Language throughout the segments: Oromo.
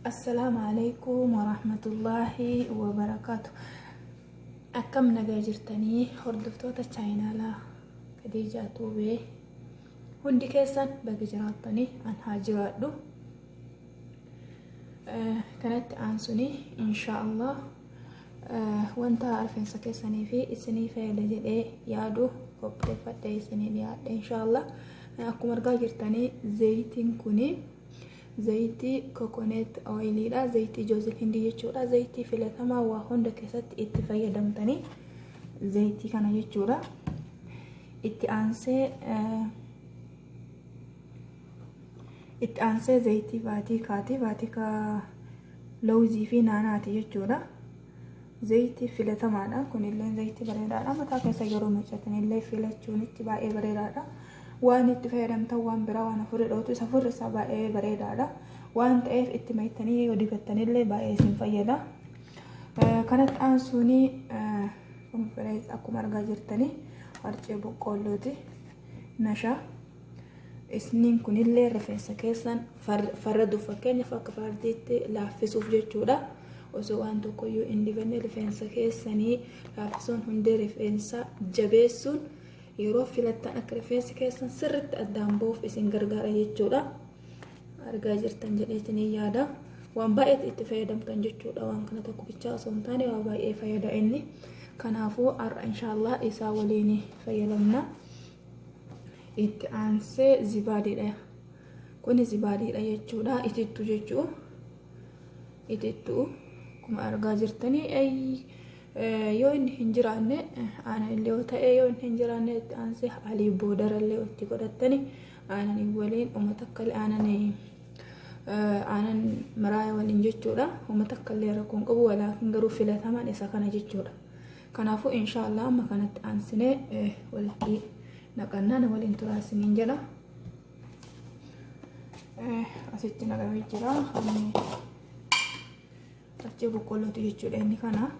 Assalaamu alaikum warahmatullaahi wabarakaatu. Akkam nagaa jirtanii hordoftoota chaayinaalaa Kadiijaa Tuubee hundi keessan baga jiraattanii an haa jiraadhu. Kanatti aansuni insha Allah wanta rifeensa keessanii fi isinii fayyada jedhee yaadu qopheeffadhee isinii dhiyaadhe insha Allah. Akkuma argaa jirtanii zayitiin kuni zayitii kokoneet ooyiliidha. Zayitii joozil hindii jechuudha. Zayitii filatamaa waa hunda keessatti itti fayyadamtanii zayitii kana jechuudha. Itti aansee itti aansee zayitii vaatiikaati. Vaatiikaa lawuzii fi naanaati jechuudha. Zayitii filatamaadha. Kunillee zayitii bareedaadha. Mataa keessa yeroo miiccatanillee filachuunitti baay'ee bareedaadha. Waan itti fayyadamtan waan biraa waan hafuurri dhootu isa hafuurri isaa baay'ee bareedaadha. Waan ta'eef itti maytanii yoo dibattanillee baay'ee isin fayyada. Kanatti aansuun akkuma argaa jirtanii harcee boqqoollooti. Nashaa. Isniin kunillee rifeensa keessan farraduuf fakkeenyaaf akka fardiitti laaffisuuf jechuudha. Osoo waan tokkoyyuu hin dibanne rifeensa keessanii laaffisuun hundee rifeensaa jabeessuun yeroo filattan akka rifeensi keessan sirriitti addaan ba'uuf isin gargaara jechuudha. Argaa jirtan jedheetiin yaada. Waan baay'eetti itti fayyadamtan jechuudha. Waan kana tokko bichaa osoo hin taane waa baay'ee fayyada inni. Kanaafuu har'a inshaallah isaa waliin fayyadamna. Itti aansee zibaadiidha. Kuni zibaadiidha jechuudha. Itittuu jechuu. Itittuu akkuma argaa jirtanii yoo inni hin jiraanne aanan illee yoo ta'e yoo inni hin jiraanne itti aansee alii boodara illee itti godhattani aananii waliin uummata akka aananii aanan maraaya waliin jechuudha. Uummata akka illee rakkoon qabu walaakin garuu filatamaan isa kana jechuudha. Kanaafuu inshaallah amma kanatti aansinee walitti naqannaa na waliin turaa isiniin jedha. Asitti naqamee jira. Achii boqqollootu jechuudha inni kana.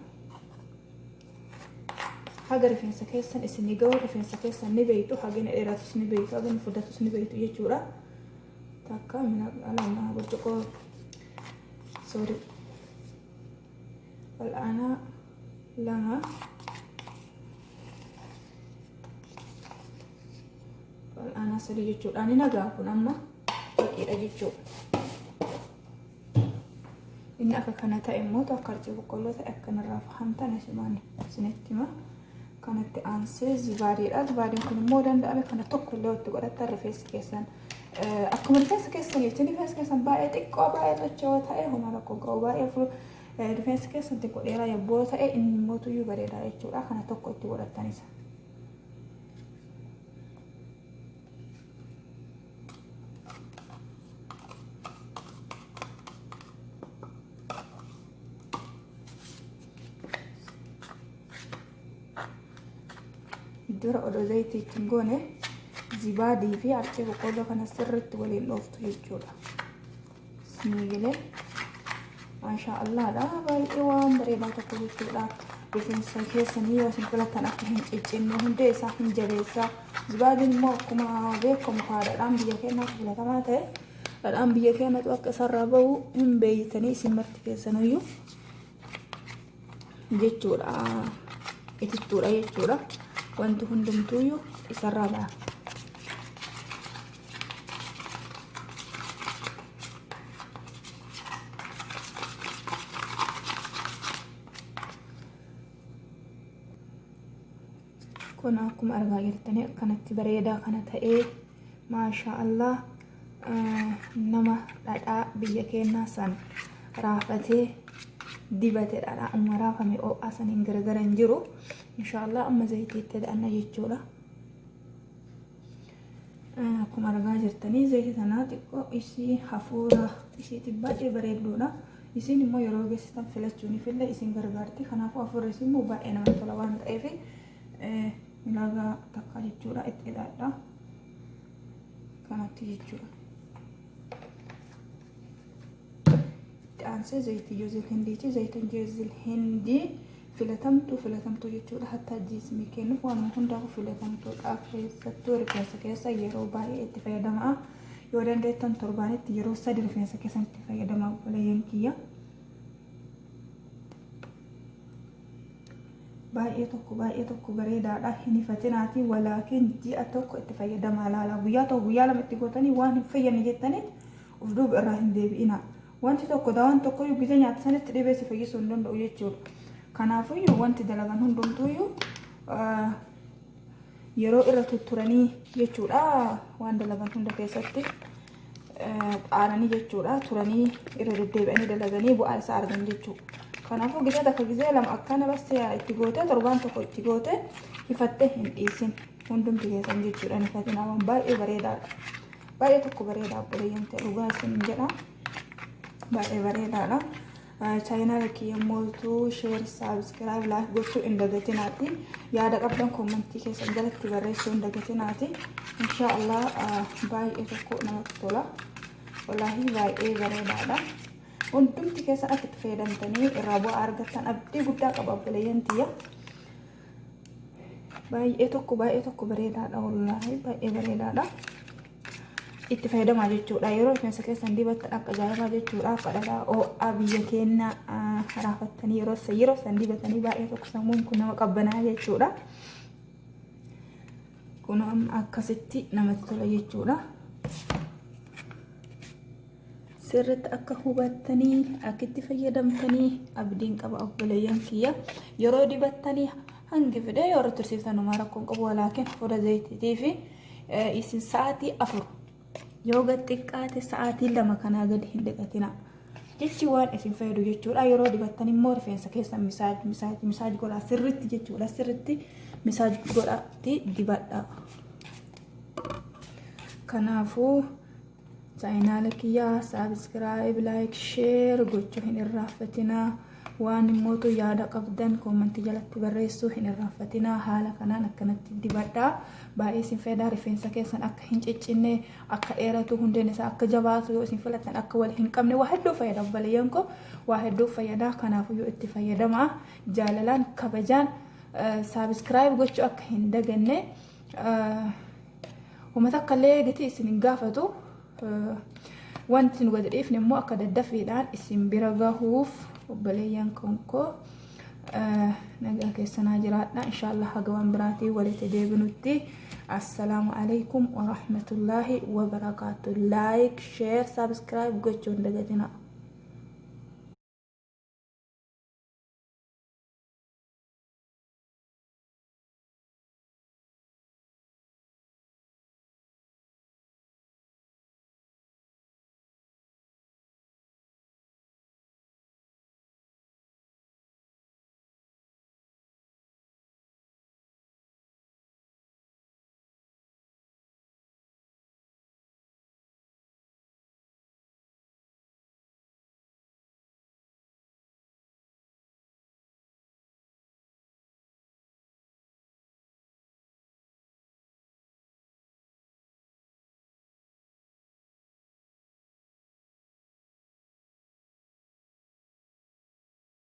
Haga rifeensa keessan isinii gahu rifeensa keessan ni beektu hagina dheeratus ni beektu hagina furdatus ni beektu jechuudha. Takka lama burcuqqoo sorry wal'aanaa lama wal'aanaa sadii jechuudha. Ani nagaa kun amma baqiidha jechuudha. Inni akka kana ta'e immoo akka harcee boqqolloo ta'e akkanarraa fahamtan asumaan isinitti hima. Kanatti aansee zibaadiidha. Zibaadiin kun immoo danda'ame kana tokko illee itti godhattan rifeensi keessan akkuma rifeensa keessan jechuun rifeensi keessan baay'ee xiqqoo baay'ee socho'oo ta'e homaa rakkoo qabu baay'ee rifeensi keessan xiqqoo dheeraa yobboo ta'e inni immoo tuyyuu bareedaa jechuudha. Kana tokko itti godhattanis. Dura odoo zayitii itti hin goone zibaadii fi harcee boqqolloo kana sirriitti waliin dhooftu jechuudha. Siniigilee maashaa Allaadha baay'ee waan bareedaa tokko jechuudha. Rifeensa keessanii yoo isin filattan akka hin ciccinne hundee isaa hin jabeessa. Zibaadiin immoo akkuma beekamu haadhaadhaan biyya keenyaatti filatamaa ta'e dhadhaan biyya keenyatu akka isarraa bahu hin beeytanii isin marti keessanuyyuu jechuudha. Itittuudha jechuudha. Wanti hundumtuuyyuu isarraa baha. Kun akkuma argaa jirtanii akkanatti bareedaa kana ta'ee maashaa Allah nama dhadhaa biyya keenyaa san raafatee dibate dhadhaa uma raafame ho'aa saniin gargar hin jiru. Inshaallah amma zayitii itti da'anna jechuudha. Akkuma argaa jirtanii zayitii tanaa xiqqoo isii hafuura isiitti baay'ee bareedduudha. Isiin immoo yeroo geessitan filachuunifillee isin gargaarti. Kanaafuu hafuurri isii immoo baay'ee namatti tola waan ta'eef ulaagaa takka jechuudha itti hidhaadha. Kanatti jechuudha. Itti aansee zayitii joozil hindiiti. Zayitiin joozil hindii filatamtuu filatamtuu jechuudha. Hattaa jiismii kennuuf waan hundaafuu filatamtuudha. Keessattuu rifeensa keessa yeroo baay'ee itti fayyadamaa. Yoo dandeettan torbaanitti yeroo sadi rifeensa keessanitti fayyadamaa, obboleeyyan kiyya. Baay'ee tokko baay'ee tokko bareedaadha. Hin hifatinaati, walaakin ji'a tokko itti fayyadamaa laala. Guyyaa tokko, guyyaa lama itti gootanii waan hin fayyadne jettaniit of duuba irraa hin deebi'ina. Wanti tokko, dawaan tokko iyyuu gizee nyaata sanitti dhibee si fayyisuu hin danda'u jechuudha. Kanaafuyyuu wanti dalagan hundumtuuyyuu yeroo irra tutturanii jechuudha, waan dalagan hunda keessatti xaaranii jechuudha, turanii irra deddeebi'anii dalaganii bu'aa isaa argan jechuudha. Kanaafuu gizee takka, gizee lama akkana bas itti gootee, torbaan tokko itti gootee hifattee hin dhiisin hundumti keessan jechuudha. Hin hifatinaa, waan baay'ee bareedaadha. Baay'ee tokko bareedaa, obboleeyyan ta'e, dhugaa isin jedha. Baay'ee bareedaadha. Chaayinaala kiyya mootuu share, subscribe, like gochuu hin dagatinaati. Yaada qabdan commentii keessan jalatti barreessuu hin dagatinaati. Insha Allah baay'ee tokko namatti tola. Wallaahi baay'ee bareedaadha. Hundumti keessan akka itti fayyadamtanii irraa bu'aa argattan abdii guddaa qaba, obboleeyyan tiyya. Baay'ee tokko baay'ee tokko bareedaadha, wallaahi baay'ee bareedaadha. Itti fayyadamaa jechuudha. Yeroo rifeensa keessan dibattan akka ajaa'ibaa jechuudha. Akka dhadhaa ho'aa biyya keenya raafattanii yeroo san dibatanii baay'ee tokko sammuun kun nama qabbanaa jechuudha. Kun amma akkasitti namatti tola jechuudha. Sirriitti akka hubattanii akka itti fayyadamtanii abdiin qaba, obboleeyyan kiyya. Yeroo dibattanii hangi fidee yeroo tursiiftan homaa rakkoon qabu, walaakin fuula zayitiitii fi isin sa'aatii 4, yoo gad xiqqaate sa'aatii 2 kanaa gadi hin dhiqatina. Jechi waan isin fayyadu jechuudha. Yeroo dibattan immoo rifeensa keessan massage massage massage godhaa sirriitti jechuudha. Sirriitti massage godhaatti dibadha. Kanaafuu chaayinaala kiyyaa subscribe, like, share gochuu hin irraanfatinaa. Waan immootu yaada qabdan commentii jalatti barreessuu hin irraanfatinaa. Haala kanaan akkanatti dibadhaa. Baay'ee isin fayyada, rifeensa keessan akka hin ciccinne, akka dheeratu, hundeen isaa akka jabaatu, yoo isin filattan akka wal hin qabne, waa hedduu fayyada, obboleeyyan koo, waa hedduu fayyada. Kanaafuu itti fayyadamaa, jaalalaan kabajaan subscribe gochuu akka hin daganne. Uummata akka illee gatii isin hin gaafatu. Wanti nu gadi dhiifne immoo akka daddaffiidhaan isin bira gahuuf, obboleeyyan koo, nagaa keessanaa jiraadha. Inshaallah haga waan biraatii walitti deebinutti, assalaamu alaikum warahmatullaahi wabarakaatu. Like, share, subscribe gochuu hin dagatinaa.